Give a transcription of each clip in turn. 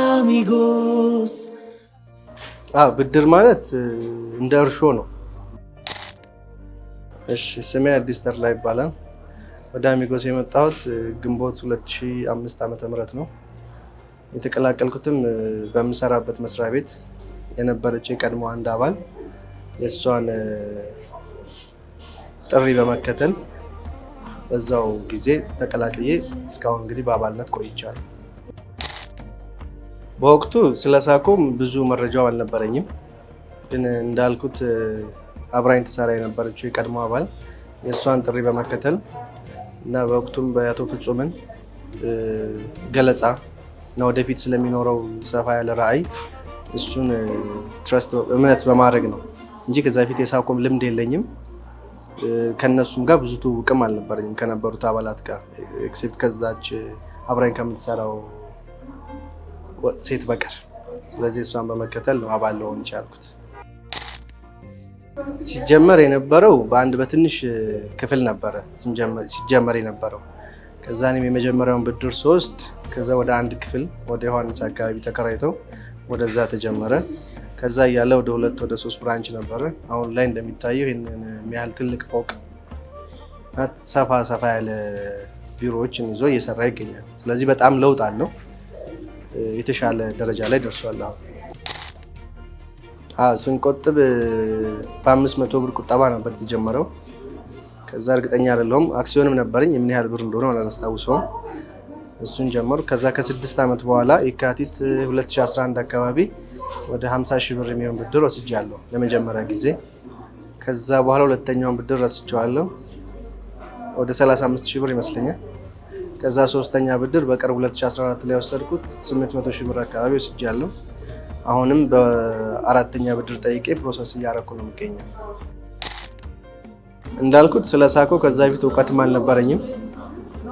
አሚጎስ። አዎ፣ ብድር ማለት እንደ እርሾ ነው። እሺ፣ ስሜ አዲስ ተድላ ይባላል። ወደ አሚጎስ የመጣሁት ግንቦት 2005 ዓ.ም ነው። የተቀላቀልኩትም በምሰራበት መስሪያ ቤት የነበረች የቀድሞ አንድ አባል የእሷን ጥሪ በመከተል በዛው ጊዜ ተቀላቅዬ እስካሁን እንግዲህ በአባልነት ቆይቻለሁ። በወቅቱ ስለ ሳኮም ብዙ መረጃው አልነበረኝም። ግን እንዳልኩት አብራኝ ትሰራ የነበረችው የቀድሞ አባል የእሷን ጥሪ በመከተል እና በወቅቱም በአቶ ፍጹምን ገለጻ እና ወደፊት ስለሚኖረው ሰፋ ያለ ራዕይ እሱን trust እምነት በማድረግ ነው እንጂ ከዛ በፊት የሳኮም ልምድ የለኝም። ከነሱም ጋር ብዙ ትውውቅም አልነበረኝም ከነበሩት አባላት ጋር፣ except ከዛች አብራኝ ከምትሰራው ሴት በቀር። ስለዚህ እሷን በመከተል ነው አባል ልሆን የቻልኩት። ሲጀመር የነበረው በአንድ በትንሽ ክፍል ነበረ ሲጀመር የነበረው። ከዛ እኔም የመጀመሪያውን ብድር ስወስድ ከዛ ወደ አንድ ክፍል ወደ ዮሐንስ አካባቢ ተከራይተው ወደዛ ተጀመረ። ከዛ እያለ ወደ ሁለት፣ ወደ ሶስት branch ነበረ። አሁን ላይ እንደሚታየው ይህንን የሚያህል ትልቅ ፎቅ፣ ሰፋ ሰፋ ያለ ቢሮዎችን ይዞ እየሰራ ይገኛል። ስለዚህ በጣም ለውጥ አለው። የተሻለ ደረጃ ላይ ደርሷል። አሁን ስንቆጥብ በ500 ብር ቁጠባ ነበር የተጀመረው። ከዛ እርግጠኛ አይደለሁም፣ አክሲዮንም ነበረኝ፣ የምን ያህል ብር እንደሆነ አላስታውሰውም። እሱን ጀመሩ። ከዛ ከ6 ዓመት በኋላ የካቲት 2011 አካባቢ ወደ 50 ሺህ ብር የሚሆን ብድር ወስጃለሁ ለመጀመሪያ ጊዜ። ከዛ በኋላ ሁለተኛውን ብድር ረስቼዋለሁ። ወደ 35 ሺህ ብር ይመስለኛል። ከዛ ሶስተኛ ብድር በቅርብ 2014 ላይ ወሰድኩት፣ 800 ሺህ ብር አካባቢ ወስጃለሁ። አሁንም በአራተኛ ብድር ጠይቄ process እያደረኩ ነው የሚገኘው። እንዳልኩት ስለ ሳኮ ከዛ በፊት እውቀትም አልነበረኝም።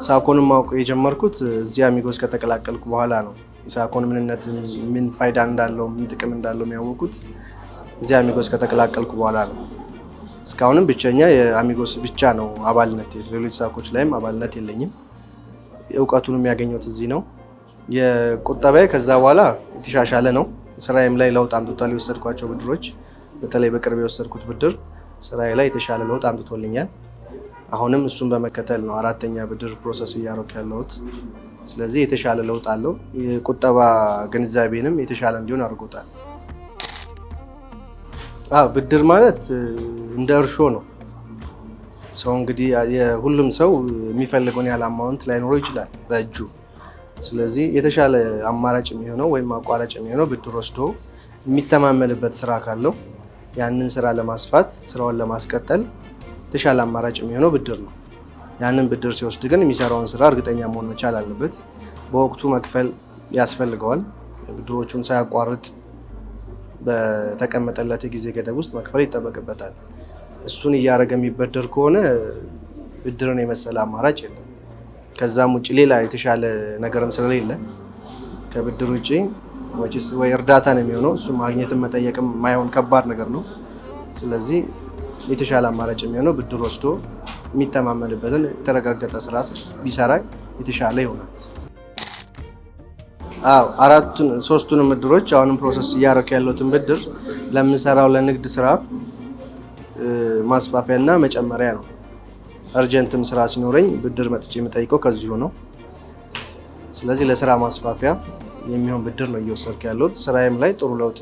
ሳኮንም ማወቅ የጀመርኩት እዚህ አሚጎስ ከተቀላቀልኩ በኋላ ነው። የሳኮን ምንነት፣ ምን ፋይዳ እንዳለው፣ ምን ጥቅም እንዳለው የሚያወቁት እዚህ አሚጎስ ከተቀላቀልኩ በኋላ ነው። እስካሁንም ብቸኛ የአሚጎስ ብቻ ነው አባልነት፣ ሌሎች ሳኮች ላይም አባልነት የለኝም። እውቀቱን የሚያገኘሁት እዚህ ነው። የቁጠባዬ ከዛ በኋላ የተሻሻለ ነው። ስራዬም ላይ ለውጥ አምጥቷል። የወሰድኳቸው ብድሮች፣ በተለይ በቅርብ የወሰድኩት ብድር ስራዬ ላይ የተሻለ ለውጥ አምጥቶልኛል። አሁንም እሱን በመከተል ነው አራተኛ ብድር process እያደረኩ ያለሁት። ስለዚህ የተሻለ ለውጥ አለው። የቁጠባ ግንዛቤንም የተሻለ እንዲሆን አድርጎታል። አዎ፣ ብድር ማለት እንደ እርሾ ነው። ሰው እንግዲህ ሁሉም ሰው የሚፈልገውን ያህል amount ላይኖረው ይችላል በእጁ። ስለዚህ የተሻለ አማራጭ የሚሆነው ወይም አቋራጭ የሚሆነው ብድር ወስዶ የሚተማመንበት ስራ ካለው ያንን ስራ ለማስፋት፣ ስራውን ለማስቀጠል የተሻለ አማራጭ የሚሆነው ብድር ነው። ያንን ብድር ሲወስድ ግን የሚሰራውን ስራ እርግጠኛ መሆን መቻል አለበት። በወቅቱ መክፈል ያስፈልገዋል። ብድሮቹን ሳያቋርጥ በተቀመጠለት የጊዜ ገደብ ውስጥ መክፈል ይጠበቅበታል። እሱን እያደረገ የሚበደር ከሆነ ብድርን የመሰለ አማራጭ የለም። ከዛም ውጭ ሌላ የተሻለ ነገርም ስለሌለ ከብድር ውጭ ወይ እርዳታ ነው የሚሆነው። እሱ ማግኘትም መጠየቅም የማይሆን ከባድ ነገር ነው። ስለዚህ የተሻለ አማራጭ የሚሆነው ብድር ወስዶ የሚተማመንበትን የተረጋገጠ ስራ ቢሰራ የተሻለ ይሆናል። አዎ፣ አራቱን ሶስቱንም ብድሮች፣ አሁንም process እያደረኩ ያለሁትን ብድር ለምሰራው ለንግድ ስራ ማስፋፊያና መጨመሪያ ነው። Urgent ም ስራ ሲኖረኝ ብድር መጥቼ የምጠይቀው ከዚሁ ነው። ስለዚህ ለስራ ማስፋፊያ የሚሆን ብድር ነው እየወሰድኩ ያለሁት። ስራዬም ላይ ጥሩ ለውጥ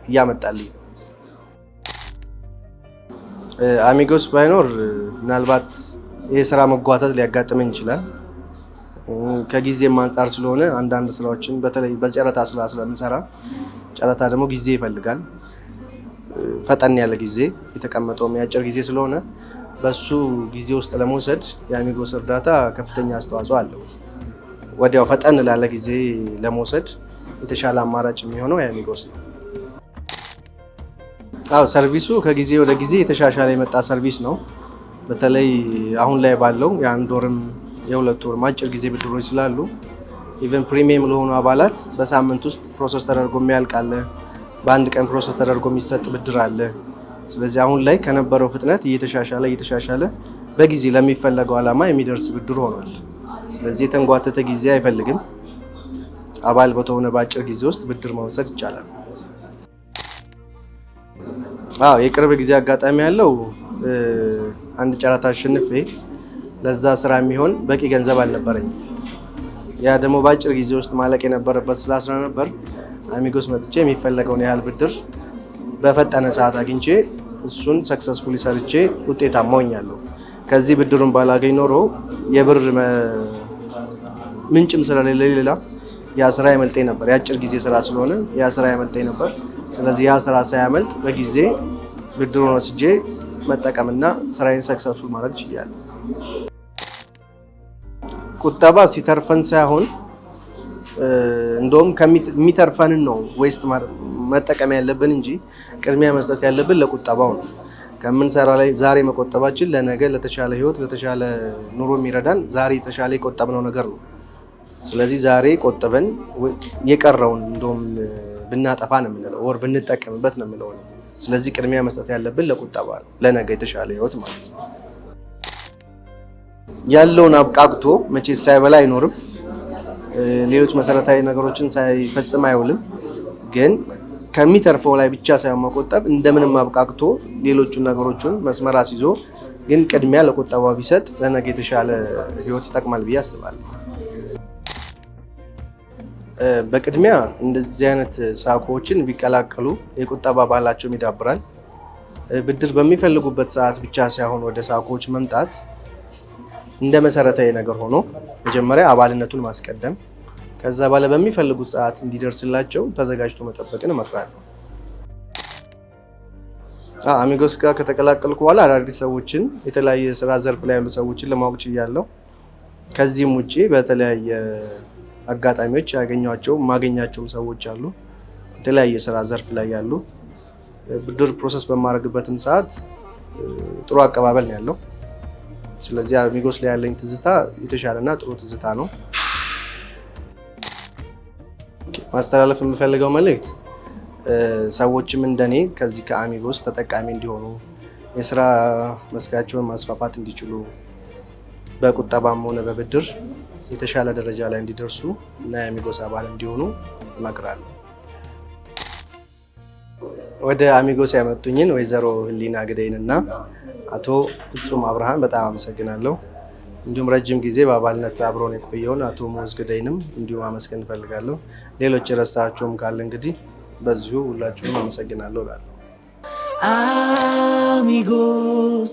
እያመጣልኝ ነው። አሚጎስ ባይኖር ምናልባት የስራ መጓተት ሊያጋጥመኝ ይችላል። ከጊዜም አንጻር ስለሆነ አንዳንድ ስራዎችን በተለይ በጨረታ ስራ ስለምሰራ ጨረታ ደግሞ ጊዜ ይፈልጋል። ፈጠን ያለ ጊዜ፣ የተቀመጠውም የአጭር ጊዜ ስለሆነ በሱ ጊዜ ውስጥ ለመውሰድ የአሚጎስ እርዳታ ከፍተኛ አስተዋጽኦ አለው። ወዲያው ፈጠን ላለ ጊዜ ለመውሰድ የተሻለ አማራጭ የሚሆነው የአሚጎስ ነው። አዎ፣ service ኡ ከጊዜ ወደ ጊዜ የተሻሻለ የመጣ service ነው። በተለይ አሁን ላይ ባለው የአንድ ወርም የ2 ወርም አጭር ጊዜ ብድሮች ስላሉ even premium ለሆኑ አባላት በሳምንት ውስጥ process ተደርጎ የሚያልቅ አለ። በአንድ ቀን process ተደርጎ የሚሰጥ ብድር አለ። ስለዚህ አሁን ላይ ከነበረው ፍጥነት እየተሻሻለ እየተሻሻለ በጊዜ ለሚፈለገው ዓላማ የሚደርስ ብድር ሆኗል። ስለዚህ የተንጓተተ ጊዜ አይፈልግም። አባል በተሆነ በአጭር ጊዜ ውስጥ ብድር መውሰድ ይቻላል። አዎ፣ የቅርብ ጊዜ አጋጣሚ ያለው አንድ ጨረታ አሸንፌ ለዛ ስራ የሚሆን በቂ ገንዘብ አልነበረኝም። ያ ደግሞ በአጭር ጊዜ ውስጥ ማለቅ የነበረበት ስራ ስለነበር አሚጎስ መጥቼ የሚፈለገውን ያህል ብድር በፈጠነ ሰዓት አግኝቼ እሱን successfully ሰርቼ ውጤታማ ሆኛለሁ። ከዚህ ብድሩን ባላገኝ ኖሮ የብር ምንጭም ስለሌለ ሌላ ያ ስራ ያመልጠኝ ነበር። የአጭር ጊዜ ስራ ስለሆነ ያ ስራ ያመልጠኝ ነበር። ስለዚህ ያ ስራ ሳያመልጥ በጊዜ ብድሩን ወስጄ መጠቀምና ስራዬን successful ማድረግ ችያለሁ። ቁጠባ ሲተርፈን ሳይሆን እንደውም የሚተርፈንን ነው waste መጠቀም ያለብን እንጂ ቅድሚያ መስጠት ያለብን ለቁጠባው ነው። ከምንሰራ ላይ ዛሬ መቆጠባችን ለነገ ለተሻለ ህይወት፣ ለተሻለ ኑሮ የሚረዳን ዛሬ የተሻለ የቆጠብነው ነገር ነው። ስለዚህ ዛሬ ቆጥበን የቀረውን እንደውም ብናጠፋ ነው የምንለው፣ ወር ብንጠቀምበት ነው የምለው። ስለዚህ ቅድሚያ መስጠት ያለብን ለቁጠባ ነው፣ ለነገ የተሻለ ህይወት ማለት ነው። ያለውን አብቃቅቶ መቼስ ሳይበላ አይኖርም። ሌሎች መሰረታዊ ነገሮችን ሳይፈጽም አይውልም። ግን ከሚተርፈው ላይ ብቻ ሳይሆን መቆጠብ እንደምንም አብቃቅቶ ሌሎቹን ነገሮችን መስመር አስይዞ ግን ቅድሚያ ለቁጠባ ቢሰጥ ለነገ የተሻለ ህይወት ይጠቅማል ብዬ አስባለሁ። በቅድሚያ እንደዚህ አይነት ሳኮዎችን ቢቀላቀሉ የቁጠባ ባህላቸውም ይዳብራል። ብድር በሚፈልጉበት ሰዓት ብቻ ሳይሆን ወደ ሳኮዎች መምጣት እንደ መሰረታዊ ነገር ሆኖ መጀመሪያ አባልነቱን ማስቀደም፣ ከዛ በኋላ በሚፈልጉት ሰዓት እንዲደርስላቸው ተዘጋጅቶ መጠበቅን እመክራለሁ። አሚጎስ ጋር ከተቀላቀልኩ በኋላ አዳዲስ ሰዎችን፣ የተለያየ ስራ ዘርፍ ላይ ያሉ ሰዎችን ለማወቅ ችያለሁ። ከዚህም ውጭ በተለያየ አጋጣሚዎች ያገኘኋቸው የማገኛቸውም ሰዎች አሉ። የተለያየ ስራ ዘርፍ ላይ ያሉ። ብድር process በማደርግበትም ሰዓት ጥሩ አቀባበል ነው ያለው። ስለዚህ አሚጎስ ላይ ያለኝ ትዝታ የተሻለና ጥሩ ትዝታ ነው። ማስተላለፍ የምፈልገው መልእክት ሰዎችም እንደኔ ከዚህ ከአሚጎስ ተጠቃሚ እንዲሆኑ፣ የስራ መስካቸውን ማስፋፋት እንዲችሉ፣ በቁጠባም ሆነ በብድር የተሻለ ደረጃ ላይ እንዲደርሱ እና የአሚጎስ አባል እንዲሆኑ እመክራለሁ። ወደ አሚጎስ ያመጡኝን ወይዘሮ ህሊና ግደይን እና አቶ ፍጹም አብርሃም በጣም አመሰግናለሁ። እንዲሁም ረጅም ጊዜ በአባልነት አብሮን የቆየውን አቶ ሞዝ ግደይንም እንዲሁም አመስገን እፈልጋለሁ። ሌሎች የረሳቸውም ካለ እንግዲህ በዚሁ ሁላችሁንም አመሰግናለሁ እላለሁ። Amigos.